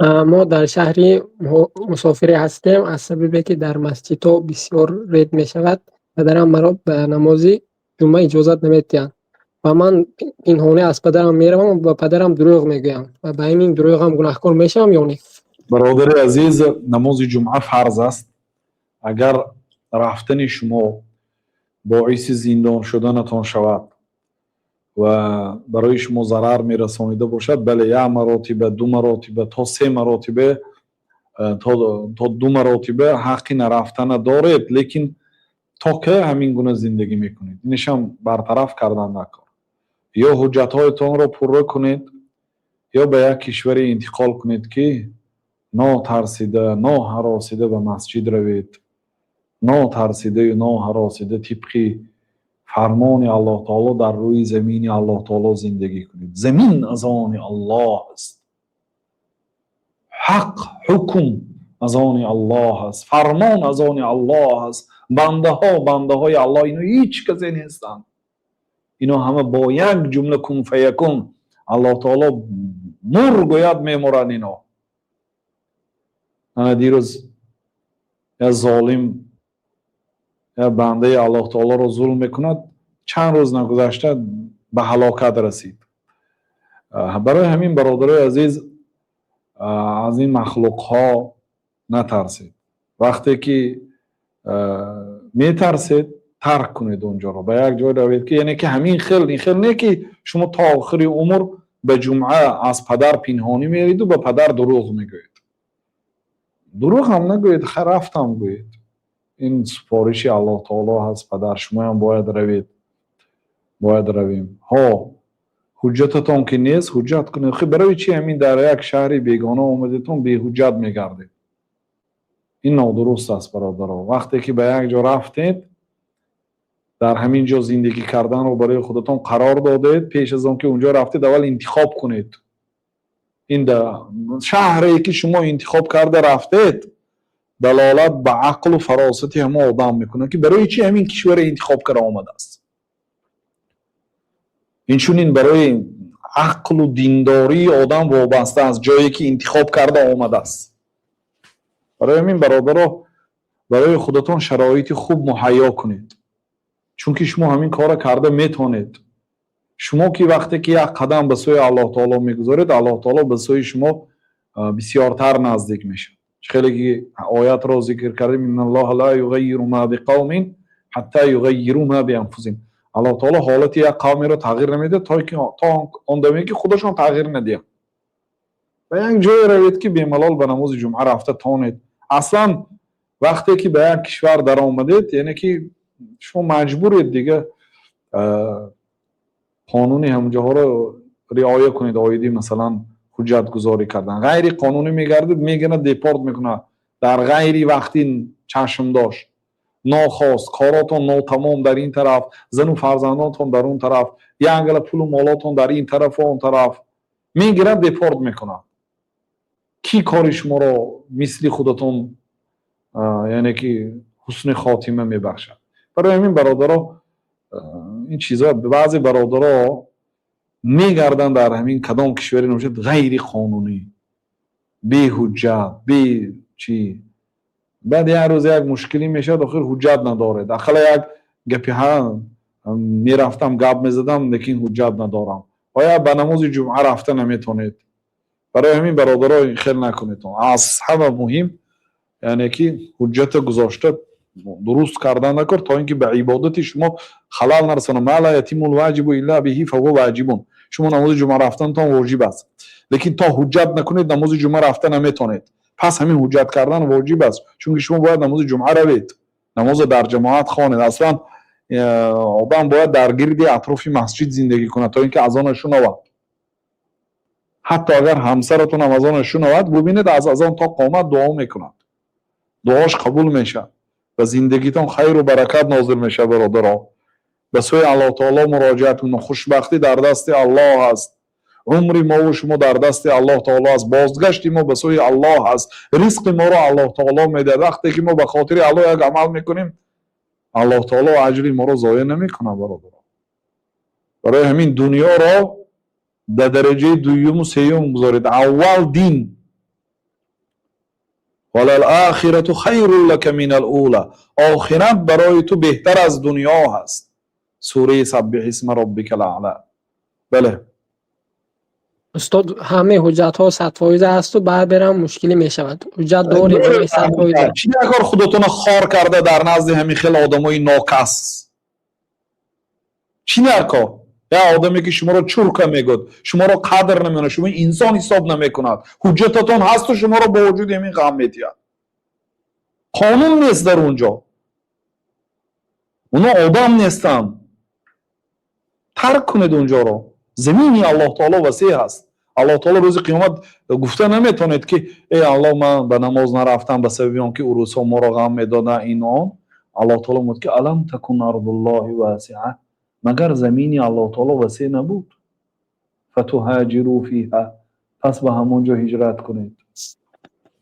Мо дар шаҳри мусофире ҳастем. Аз сабабе ки дар масҷидҳо бисёр рейд мешавад, падарам маро ба намози ҷумъа иҷозат намедиҳанд ва ман пинҳонӣ аз падарам меравам ва ба падарам дурӯғ мегӯям ва ба ҳамин дурӯғам гунаҳкор мешавам ё не? Бародари азиз, намози ҷумъа фарз аст. Агар рафтани шумо боиси зиндон шуданатон шавад ва барои шумо зарар мерасонида бошад, бале, як маротиба, ду маротиба, то се маротиба, то ду маротиба ҳаққи нарафтана доред. Лекин то кай ҳамин гуна зиндагӣ мекунед? Инашам бартараф кардан накор. Ё ҳуҷҷатҳоятонро пурра кунед, ё ба як кишваре интиқол кунед, ки нотарсида, ноҳаросида ба масҷид равед, нотарсидаю ноҳаросида тибқи фармони Аллоҳ таоло дар рӯи замини Аллоҳ таоло зиндагӣ кунед. Замин аз они Аллоҳ аст, ҳақ ҳукм аз они Аллоҳ аст, фармон аз они Аллоҳ аст, бандаҳо бандаҳои Аллоҳ. Ино ҳеҷ касе нестанд. Ино ҳама бо як ҷумла кун фаякун, Аллоҳ таоло мур гӯяд, мемуранд ино. Ана дирӯз як золим як бандаи Аллоҳ таолоро зулм мекунад, чанд рӯз нагузашта ба ҳалокат расид. Барои ҳамин, бародарои азиз, аз ин махлуқҳо натарсед. Вақте ки метарсед, тарк кунед онҷоро, ба як ҷой равед, ки яъне ки ҳамин хел, ин хел не, ки шумо то охири умр ба ҷумъа аз падар пинҳонӣ мериду ба падар дурӯғ мегӯед. Дурӯғ ҳам нагӯед, рафтам гӯед. Ин супориши Аллоҳ таоло ҳаст, падар, шумоям бояд равед, бояд равем. Ҳо, ҳуҷҷататон ки нест, ҳуҷҷат кунед. Хи, барои чи ҳамин дар як шаҳри бегона омадетон, беҳуҷҷат мегардед? Ин нодуруст аст, бародаро. Вақте ки ба як ҷо рафтед, дар ҳамин ҷо зиндагӣ карданро барои худатон қарор додед, пеш аз он ки унҷо рафтед, аввал интихоб кунед. Ин шаҳре ки шумо интихоб карда рафтед, далолат ба ақлу фаросати ҳамон одам мекунад, ки барои чи ҳамин кишваре интихоб карда омадааст. Инчунин барои ақлу диндории одам вобаста аст ҷое ки интихоб карда омадааст. Барои ҳамин, бародаро, барои худатон шароити хуб муҳайё кунед, чунки шумо ҳамин корро карда метавонед. Шумо ки вақте ки як қадам ба сӯи Аллоҳ таоло мегузоред, Аллоҳ таоло ба сӯи шумо бисёртар наздик мешавад. Хеле ки оятро зикр кардем: إن الله لا يغير ما بقوم حتى يغيروا ما بأنفسهم. Аллоҳ таоло ҳолати як қавмеро тағйир намедиҳад, то он даме ки худашон тағйир надиҳанд. Ба як ҷое равед, ки бемалол ба намози ҷумъа рафта тонед. Аслан вақте ки ба як кишвар даромадед, яъне ки шумо маҷбуред дига қонуни ҳамҷоҳоро риоя кунед оиди, масалан, ҳуҷҷатгузорӣ кардан. Ғайри қонунӣ мегардед, мегирад, депорт мекунад дар ғайри вақти чашмдошт, нохост, коротон нотамом дар ин тараф, зану фарзандонтон дар он тараф, як гала пулу молотон дар ин тарафу он тараф, мегирад, депорт мекунад. Кӣ кори шуморо мисли худатон, яъне ки ҳусни хотима мебахшад? Барои ҳамин, бародаро, ин чизҳо, баъзе бародаро мегарданд дар ҳамин кадом кишваре набошад, ғайри қонунӣ, беҳуҷҷат, бе чӣ. Баъд як рӯз як мушкилӣ мешавад, охир ҳуҷҷат надоред. Ақалла як гапи ҳа мерафтам, гап мезадам, лекин ҳуҷҷат надорам. Оя ба намози ҷумъа рафта наметавонед? Барои ҳамин, бародаро, хел накунед. Аз ҳама муҳим, яъне ки ҳуҷҷата гузошта дуруст кардан накор, то ин ки ба ибодати шумо халал нарасонад. ما لا يتم الواجب إلا به فهو واجب. Шумо намози ҷумъа рафтантон воҷиб аст, лекин то ҳуҷҷат накунед, намози ҷумъа рафта наметавонед. Пас ҳамин ҳуҷҷат кардан воҷиб аст, чунки шумо бояд намози ҷумъа равед, намозро дар ҷамоат хонед. Аслан одам бояд дар гирди атрофи масҷид зиндагӣ кунад, то ин ки азона шунавад. Ҳатто агар ҳамсаратон ҳам азона шунавад, бубинед, аз азон то қомат дуо мекунад, дуош қабул мешавад ва зиндагитон хайру баракат нозил мешавад. Бародаро, ба сӯи Аллоҳ таоло муроҷиат кунед. Хушбахтӣ дар дасти Аллоҳ аст, умри мову шумо дар дасти Аллоҳ таоло аст, бозгашти мо ба сӯи Аллоҳ аст, ризқи моро Аллоҳ таоло медиҳад. Вақте ки мо ба хотири Аллоҳ як амал мекунем, Аллоҳ таоло аҷри моро зоеъ намекунад. Бародаро, барои ҳамин дунёро дар дараҷаи дуюму сеюм гузоред, аввал дин. وللآخرة خير لك من الأولى. Охират барои ту беҳтар аз дунё ҳаст. Сураи سبح اسم ربك الأعلى. Бале. Устод, ҳамаи ҳуҷҷатҳо 100% ҳасту баъд берам мушкилӣ мешавад. Ҳуҷҷат дорем, ҳамаи 100%. Чӣ накор худотона хор карда дар назди ҳамин хел одамои нокас? Чӣ накор? Я одаме, ки шуморо чурка мегӯд, шуморо қадр намекунад, шумо инсон ҳисоб намекунад, ҳуҷҷататон ҳасту шуморо бо вуҷуди ҳамин ғам медиҳад. Қонун нест дар он ҷо, оно одам нестанд. Тарк кунед унҷоро, замини Аллоҳ таоло васеъ ҳаст. Аллоҳ таоло рӯзи қиёмат гуфта наметавонед, ки э Аллоҳ, ман ба намоз нарафтам ба сабаби он ки урусҳо моро ғам медоданд, ин он. Аллоҳ таоло мегӯяд, ки ألم تكن أرض الله واسعة, магар замини Аллоҳ таоло васеъ набуд? فتهاجروا فيها, пас ба ҳамон ҷо ҳиҷрат кунед.